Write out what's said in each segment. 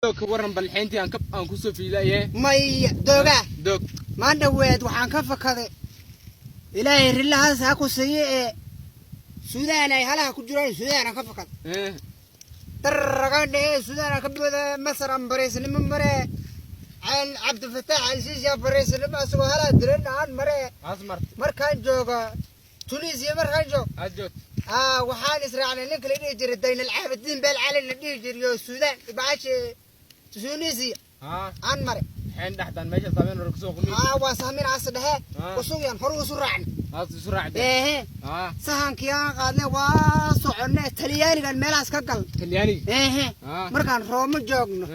Ka waran balxeyntii aan ka aan kusoo fiilaye? Maya, doogaa. Doog. Maandhaweed waxaan ka fakaday, Ilaahay rillahaas ha ku siiye, ee Suudaan ay halaha ku jiraan. Suudaan aan ka fakaday darragan ee Suudaan aan ka booda. Masar aan bariisnimo mare, ceel Cabdifataax Alsiisi aan bariisnimo asagoo halaha diran aan mare. Aas marti. Markaan jooga Tunisiya, markaan joog Aad joogto. Waxaan israacnay ninka la dhihi jiray Dayn Alcaabidiin Beel Cali la dhihi jiray oo Suudaan bacashe Tunisiya aan mare. Xeen dhexdan meesha saameen hore kusoo qumi. Waa sahmin as dhexe. Usugyan hore usu raacnay. Aas isu raacday. Ehe. Sahankii aan qaadnay, waa soconay, Talyaanigan meelahaas ka gal. Talyaaniga. Ehe. Markaan Roomo joogno,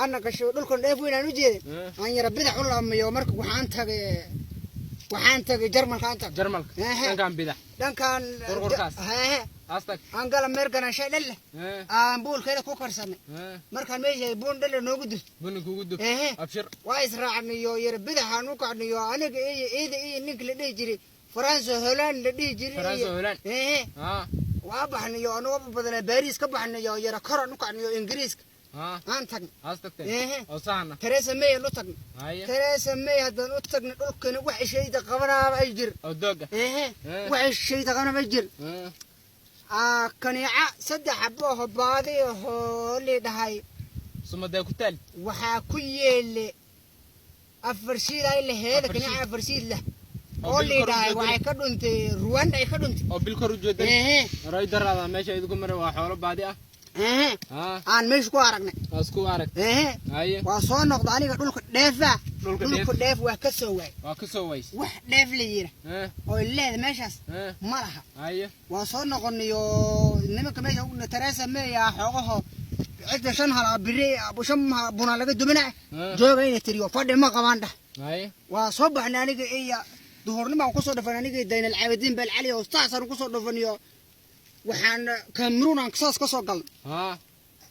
ana gasho dhulkan dheef weyn aan u jeedin, aan yara bidax u laamayo. Marka waxaan tagay Jarmalka aan tagay. Jarmalka. Ehe. Dhankan bidax. Dhankan. Qurqurkaas. Ehe. Aas tag. Aan gala meergana shay dhalle aan buulkeeda ku karsanay. Markaan meesha buun dhalle noogu dul. Buni kugu dub. Ehe. Abshir. Waa israacnayo, yara bidaxaan u kacnayo, aniga iyo iida iyo ninka la dhihi jiray Faransa Holand la dhihi jiray. Faransa Holand. Ehe. Waa baxnayo anagoo badanaa, Baariis ka baxnayo, yara koran u kacnayo, Ingiriiska aan tagnay. Aas tagtay. Ehe. Oo sahana. Theresa May aan u tagnay. Haye. Theresa May haddaan u tagnay, dhulkani wax shayda qabanaaba ay jir. Oo dooga. Ehe. Wax shayda qabanaaba ay jir. Kaniica saddex xabo oo baadi ahoo lii dhahay. Sumadee ku taal. Waxaa ku yeele afar shiil ay laheeda. Afar shiil. Kaniica afar shiil leh oo oo bil lii kor u dhahay jeedo. Waxay ka dhuntay Ruwanda ay ka dhuntay. Oo bil kor u jeeday. Ehe. Horay daraada meesha idinku maray waa xoolo baadi ah. Ehe. Aan meesha ku aragnay. Aas ku arag. Ehe. Haye. Waa soo noqda aniga dhulka dheefa. Dhulka. Dhulka Dheef. dheef waa ka soo waay. Waa ka soo ways. Wax dheef la yira oo leeda meeshaas ma laha. Haye. Waa soo noqonay oo nimanka meesha Theresa May ah xoogaho cidda shan hal biri shan buna laga duminaa jooga inay tiriyo fadhi ma qabaan dhah. Haye. Waa soo baxnay aniga iyo duhurnimo aan kusoo dhafan, aniga Dayn Alcaabidiin Beel Cali oo saasaan kusoo dhafaniyo. Waxaan Cameroon aan saas ka soo galnay.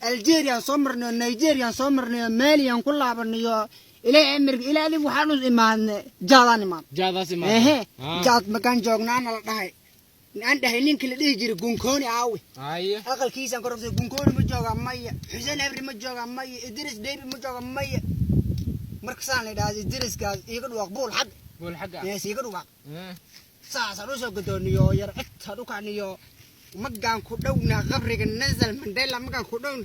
Algeria aan soo marnay, Nigeria aan soo marnay, Mali aan ku laabanayo, ilaa Amerika, ilaa adig waxaan u imaadnay Jaadaan imaadnay. Jaadaas imaad. Ehe. Jaad makaan joognaana la dhahay, aan dhahay ninka la dhihi jiray Gunkooni aawe? Haye. Aqalkiisaan ka rabtay. Gunkooni ma jooga? Maya. Xuseen Hebri ma jooga? Maya. Idris Debi ma jooga? Maya. Marka saan la idhahda, Idriskaas iiga dhuwaaq buul xag. Buul xagga. Yes, iiga dhuwaaq. Saasaan usoo gadooniyo, yar cigtaan u kacniyo, magaan ku dhownaa qabriga Nelson Mandela, magaan ku dhowna.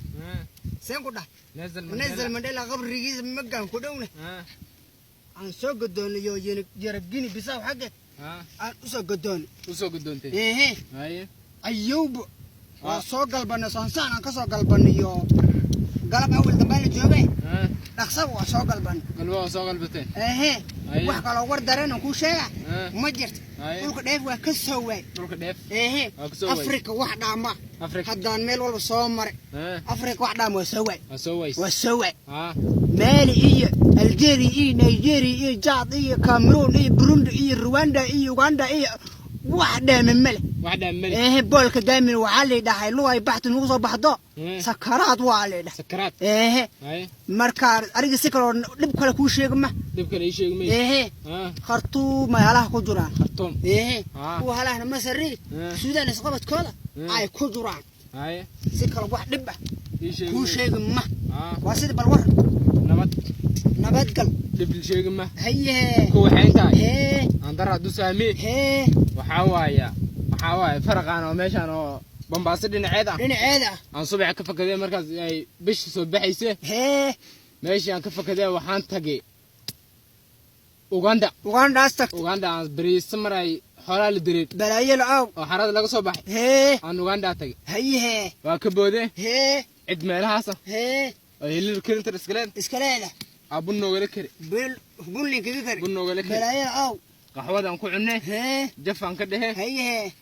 Seen ku dhah. Nelson. Nelson Mandela qabrigiisa magaan ku dhowna. Aan soo gadooniyo yara Gini Bisaw xaggeed aan usoo gadooni. Usoo gudoontay. Ehe. Haye. Ayowba waa soo galbanay, saansaan aan ka soo galbanayo, galab awal dambaa la joogay. Dhaqsaba waa soo galbanay. Galbo waa soo galbateen. Ehe. Haye. Wax kaloo war dareen aan kuu sheega ma jirto. Haye. Dhulka dheef waa ka soo waay. Dhulka dheef. Ehe. Waa ka soo waay. Afrika wax dhaama. Afrika. Haddaan meel walba soo maray, Afrika wax dhaama waa soo waay. Waa soo ways. Waa soo waay. Mali iyo Algeria iyo Nigeria iyo Jaad iyo Cameroon iyo Burundi iyo Rwanda iyo Uganda iyo wax dhaama male. Wax dhaan mali. Ehe, boolka daamin waxaa la dhahay lugay baxtu nagu soo baxdo. Sakaraad waa la dhahay. Sakaraad. Ehe. Haye. Marka aniga si kaloo dhib kale kuu sheega ma. Dhib kale ii sheegi mayso. Ehe. Khartuum ay halaha ku jiraan. Khartuum. Ehe. Kuwa halahna Masari, Suudaan isqabadkooda ay ku jiraan. Haye. Si kale wax dhib ah Ii sheegi kuu mayso. sheegi ma. Waa sida bal war. Nabad. Nabadgal. Dhib la sheegi ma. Haye. Ku waxayn tahay. Hee. Aan dara hadduu saamiye. Hee. Waxaa waaye faraqaan oo meeshaan oo Bambaaso dhinaceed ah. Dhinaceeda ah. Aan subax ka fakadee markaas ay bisha soo baxayse. Hee. Meeshii aan ka fakadee waxaan tagay Uganda. Ugandaas tagtay. Uganda aan bariisa maray, xoolaa la diray. Balaayo la-aaw. Oo xarada laga soo baxay. Hee. Aan Uganda tagay. Haye. Waa ka boodee. Hee. Cid meelahaas ah hee oo Hillary Clinton iskaleed. Iska leeda. Aa bun noogala kari. Bil bunlinkaga kari. Bun noogala kari. Balaayo la-aaw. Qaxwadaan ku cunnee. Hee. Jafaan ka dhehe. Haye.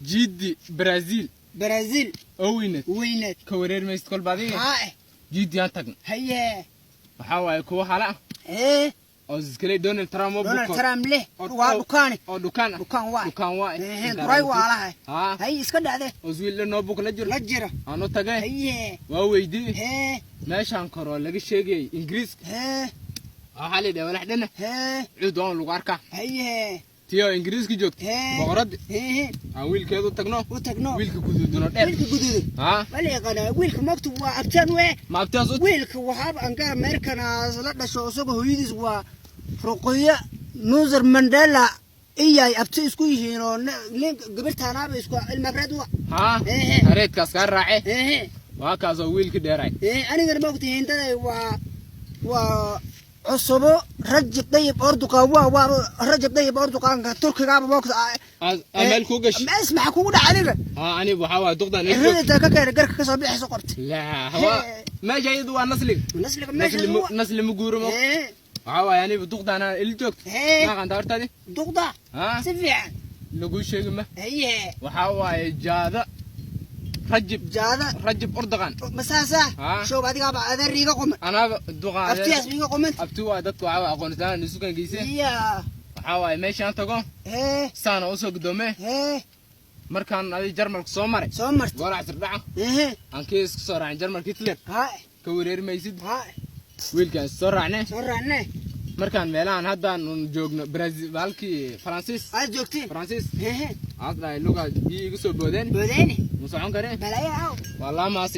Jiiddi Brazil. Brazil. Oo weyneed. Weyneed. Ka wareer maysid kolba adiga. Haa. Jiiddi aan tagna. Haye. Waxaa waaye kuwa hala ah hee oo iskaley Donald Trump oo Donald buko. Trump leh. Oo- waa dhukaani. Oo dhukaan ah. Dhukaan waa. Dhukaan waa. Ehe, duray waa lahay. Hay iska dhacde. Oo wiil dhan oo buk la jiro. La jira. Aan u tagay. Haye. Waa weydiiyey. Hee. Meeshaan koroo laga sheegayay Ingiriiska. Hee. Waxaa la yidhaha walax dhana hee cuud waan lagu arkaa. Haye. Tiyo Ingiriiska joogta. Hee. Boqoraddi. Hee. Aan wiilkeedu tagno. U tagno. Wiilka guduudano dheer. Wiilka guduudan. Haa. Waa la yaqaanaa wiilka, mogta waa abtaan we. Ma abtiyaas u? Wiilka waxaaba angaa Ameerikanaas la dhasho, isagoo hooyadiis waa Ruqiya Nuser Mandela, iyay abti isku yihiin oo nin gabartaanaaba isku ilmabreed wa. Haa. Hee. Hareedkaas kaa raace. Hee. Waa kaasoo wiilka dheeray. Hee, anigana mogta hindaday waa cusubo Rajab Dayib Orduqaan, waa Rajab Dayib Orduqaanka Turkigaaba mogta. Aa meel kuu gash. Maas maxaa kugu dhaca aniga? Haa, ani waxaa waay duqdan. Cirrada intaa ka keenay, garka kasoo bixayso qabta. Laa waa meesha iyadu waa nasliga. Nasliga meesha. Nasli ma guuro mo. Hee. Waxaa waaye aniba duqdan il joogta. Hee. Ma aqaanta hortaadi? Duqda. Haa. Si fiican. Laguu sheegi ma. Haye. Waxaa waaye jaada Rajib. Jaada. Rajib Ordoqan. Masaasa. Haa. Shoob adigaaba adeer iiga quman. Anaaba duqaan. Abtiyaas iiga quman. Abti waa dadka waxaa waaye aqoon-islaan isu kan geysay. Iya. Waxaa waaye meeshaan tago. Hee. Saana usoo gudoomee. Hee. Markaan adi Jarmalka soo maray. Soo marta. Goor casir dhaca. Hee. Aan kii isku soo raacin Jarmalka Hitler. Ha. Ka wareeri maysid. Ha. Wiilkaan is soo raacnay. Soo raacnay. Markaan meelahan haddaan un joogno Brazil, halkii Faransiis. Aad joogtiin. Faransiis. Hee. Aad dhahay lugaa biyo igu soo boodeen. Boodeyni. Ma socon karee. Balaya aw. Waa laamaasi.